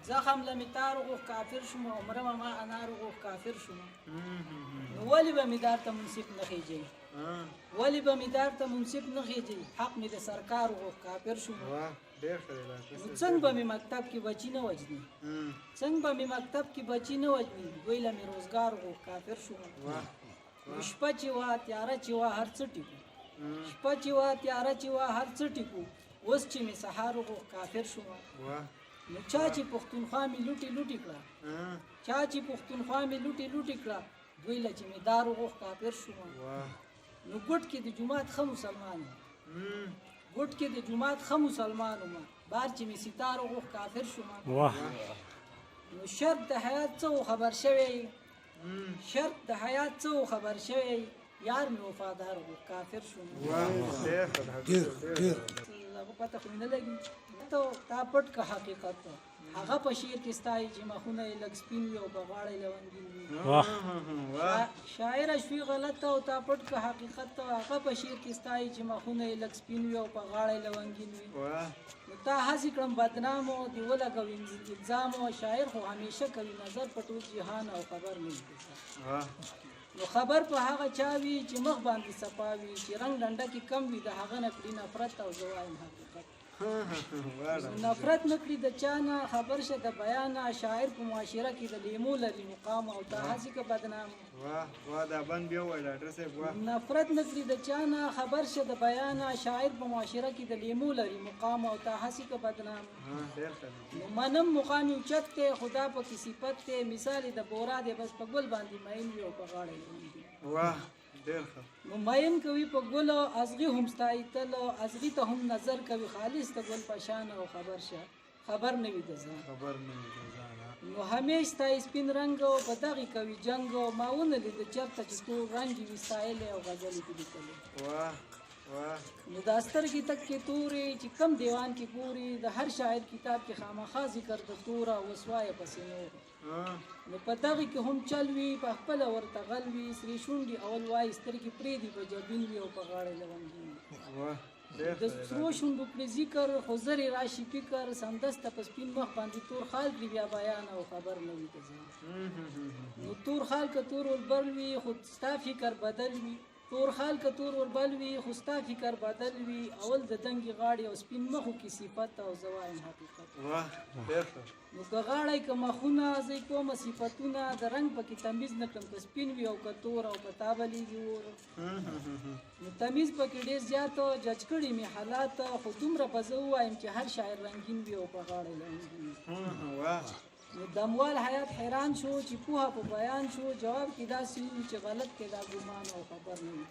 زخم له مې تار وغوښت کافر شوم او مرمه ما انار وغوښت کافر شوم. نو ولې به مې دار ته منصف نه خېږي؟ ولې به مې دار ته منصف نه خېږي؟ حق مې د سرکار وغوښت کافر شوم. نو څنګه به مې مکتب کې بچي نه وجني؟ څنګه به مې مکتب کې بچي نه وجني؟ دوی له مې روزګار وغوښت کافر شوم. نو شپه چې وه تیاره چې وه هر څه ټیکو، شپه چې وه تیاره چې وه هر څه ټیکو، اوس چې مې سهار وغوښت کافر شوم. نو چا چې پښتونخوا مې لوټې لوټې کړه، چا چې پښتونخوا مې لوټې لوټې کړه، دوی له چې مې دار وغوښت کافر شوم. نو ګوټ کې د جومات ښه مسلمان وم، ګوټ کې د جومات ښه مسلمان وم، بار چې مې ستار وغوښت کافر شوم. نو شرط د حیات څه و خبر شوی، شرط د حیات څه و خبر شوی، یار مې وفادار وغوښت کافر شوم. ډېر ډېر هغه پته خو مې نه لګي. ته تا پټ که حقیقت، هغه په شعر کې ستایي چې مخونه یې لږ سپین وي او په غاړه یې لونګین وي. شاعره شوي غلط او تا پټ که حقیقت، هغه په شعر کې ستایي چې مخونه یې لږ سپین وي او په غاړه یې لونګین وي. نو تا هسې کړم بدنام او دې ولګوي الزام، او شاعر خو همیشه کوي نظر په ټول جهان او خبر نه وي. نو خبر په هغه چا وي چې مخ باندې صفا وي، چې رنګ ډنډه کې کم وي، د هغه نه کړي نفرت او زه وایم حقیقت. نفرت نه کړي د چا نه، خبر شه د بیانه، شاعر په معاشره کې د لیمو لري مقام او تا هسې که بدنام. نفرت نه کړي د چا نه، خبر شه د بیانه، شاعر په معاشره کې د لیمو لري مقام او تا هسې که بدنام. نو منم مقام یې اوچت دی، خدا پکې صفت دی، مثال یې د بورا دی، بس په ګل باندې مین وي او په غاړه یې وي. نو مین کوي په ګل ازغي هم ستایي تل، ازغي ته هم نظر کوي خالص د ګل په شان او خبر شه خبر نه وي د ځان. نو همیش ستایي سپین رنګ او په دغې کوي جنګ، ما ونه لید چېرته چې تور رنګ یې وي ستایلی او غزلې پې لیکلې. نو دا سترګې تک کې تورې چې کم دیوان کې ګوري، د هر شاعر کتاب کې خامخا ذکر د توره وسوایه پسې نور. نو په دغې کې هم چل وي، په خپله ورته غل وي، سرې شونډې اول وایي سترګې پرېږدي په جبین وي او په غاړه یې لونګین وي. د سرو شونډو کړي ذکر خو زر یې راشي فکر، سمدسته په سپین مخ باندې تور خال کړي بیا بیان او خبر نه وي د ځان. نو تور خال که تور وربل وي خو ستا فکر بدل وي، تور خال که تور وربل وي خو ستا فکر بدل وي، اول د دنګې غاړې او سپین مخو کې صفت او زه وایم حقیقت. نو که غاړی که مخونه زه یې کومه صفتونه، د رنګ پکې تمیز نه کړم که سپین وي او که تور، او په تا به لېږي اور. نو تمیز پکې ډېر زیات جج کړي مې حالات، خو دومره به زه ووایم چې هر شاعر رنګین وي او په غاړه یې لونګین وي. نو دموال حیات حیران شو چې پوهه په بیان شو، جواب کې داسې وو چې غلط کې دا ګمان او خبر نه وي.